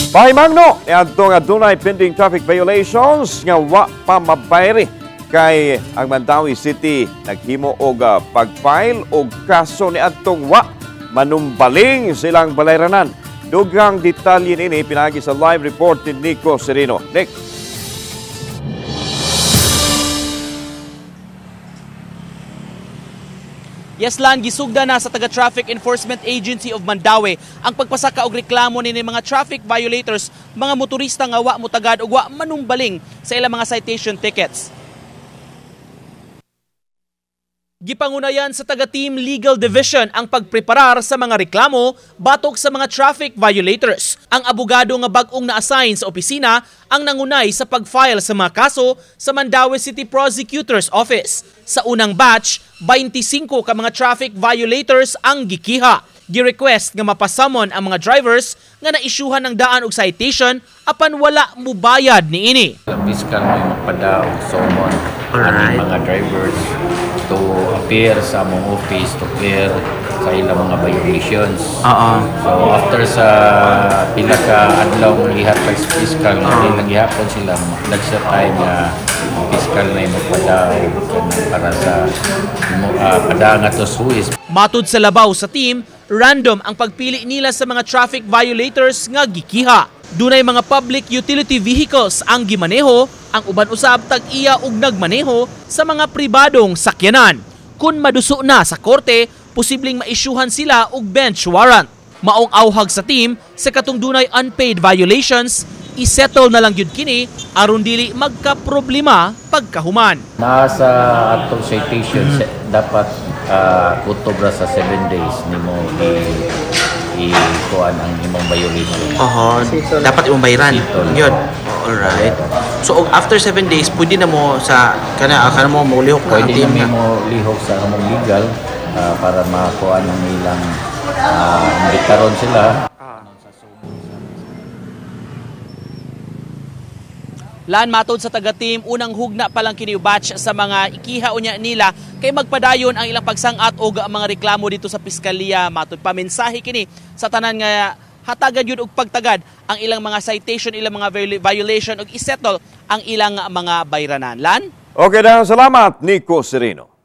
Pahimangno niadto nga dunay pending traffic violations nga wa pa mabayri kay ang Mandaue City naghimo og pag-file og kaso niadtong wa manumbaling silang balayranan. Dugang detalye nini pinaagi sa live report ni Nico Serino. Nick. Yes, Lan, gisugda na sa taga-Traffic Enforcement Agency of Mandaue ang pagpasaka og reklamo nini mga traffic violators, mga motorista nga wa motagad og wa manumbaling sa ilang mga citation tickets. Gipangunayan sa taga-Team Legal Division ang pagpreparar sa mga reklamo batok sa mga traffic violators. Ang abogado nga bag-ong na-assign sa opisina ang nangunay sa pag-file sa mga kaso sa Mandaue City Prosecutor's Office. Sa unang batch, 25 ka mga traffic violators ang gikiha. Gi-request nga mapasamon ang mga drivers nga naisyuhan ng daan og citation apan wala mubayad niini. Fiscal may magpada og summon ang mga drivers to appear sa among office to clear sa ilang mga violations. So after sa pila ka adlaw gihatag sa fiscal, ilang gihapon sila sa time nga fiscal na magpada para sa pada nga to suis. Matud sa labaw sa team, random ang pagpili nila sa mga traffic violators nga gikiha. Dunay mga public utility vehicles ang gimaneho, ang uban usab tag-iya og nagmaneho sa mga pribadong sakyanan. Kun maduso na sa korte, posibleng maisyuhan sila og bench warrant. Maong auhag sa team sa katong dunay unpaid violations, isettle na lang gyud kini aron dili magkaproblema pagkahuman. Nasa atong citation dapat kutob ra sa 7 days nimo i-kuan ang imong violation. Oho, dapat imong bayaran. Yun. Alright. So after 7 days, pwede na mo sa kana kana mo molihok na ang team. Pwede na mo lihok sa among legal para makuan ang ilang imbitaron sila. Lan, matod sa taga-team, unang hugna pa lang kini batch sa mga ikiha unya nila kay magpadayon ang ilang pagsangat og mga reklamo dito sa piskalya. Matod pa mensahe kini sa tanan nga hatagan yun og pagtagad ang ilang mga citation, ilang mga violation og isettle ang ilang mga bayranan. Lan? Okay, dahil salamat Nico Serino.